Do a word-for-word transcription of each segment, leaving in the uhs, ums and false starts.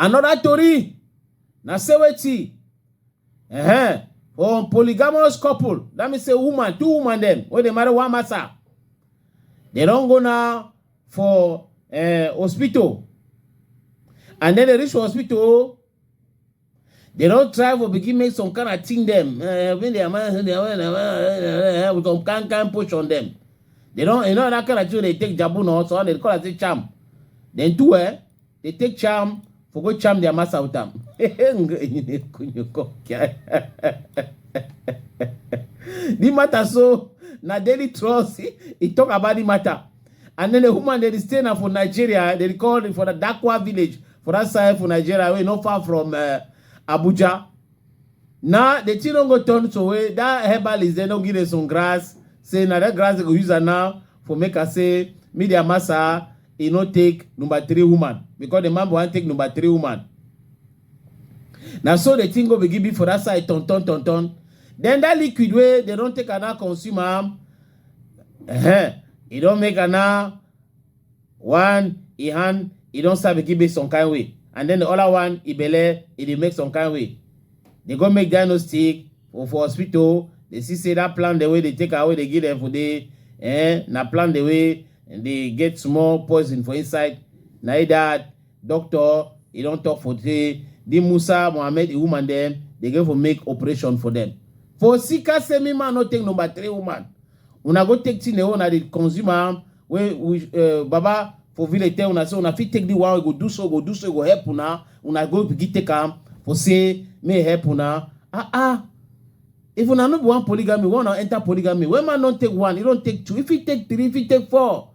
Another tori na say wetin, uh-huh, for polygamous couple, that means say woman, two woman dem wey dey marry one massa, dem don go now for uh, hospital, and then dem reach for hospital, dem don try for begin make some kind of thing dem, uh, when dem with some kind kind potion dem. Dem don, you know, that kind of thing dem take jabu na, so dem call am say charm. Dem too, eh, dem take charm for go charm their massa with am. The matter so na Daily Trust, e talk about the matter. And then the woman, dem dey stay na for Nigeria, dem dey call it for the Dakwa village, for that side for Nigeria, wey no far from uh, Abuja. Now the thing don go turn to wey that herbalist dem don give dem some grass, say na that grass dem go use am now for make am say make their massa e no take number three woman, because the man wan take number three woman. Na so the thing go begin be for that side, turn turn turn turn. Then that liquid wey dem don take am now consume am, uh-huh, e don make am now one, e hand, e don start begin make some kind way, and then the other one, e belle, e dey make some kind way. Dem go make diagnostic for for hospital, dem see say that plant dem wey dem take am wey dem give dem for dey, eh, na plant dem wey dey get small poison for inside. Na e that doctor e don talk for say the Musa Mohammed, the woman dem, dem go for make operation for dem. For Sika say make man no take number three woman. Una go take thing dem wey una dey consume am, wey we, uh, Baba for village tell una say una fit take the one wey go do so, go do so, go help una. Una go begin take am for say make e help una. Ah ah. If una no be one polygamy, why una enter polygamy? When man don take one, e don take two. If e take three, if e take four,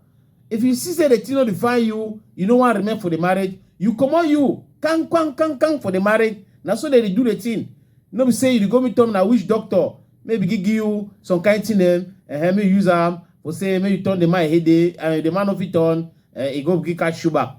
if you see say the thing no dey fine you, you no wan remain for the marriage, you comot you, kang kang kang kang for the marriage. Na so dem dey do the thing. No be say you dey go meet am na witch doctor, maybe give give you some kind thing dem, eh, make you use am for say make you turn the man head dey, and the man no fit turn, eh, e go begin catch shoe back.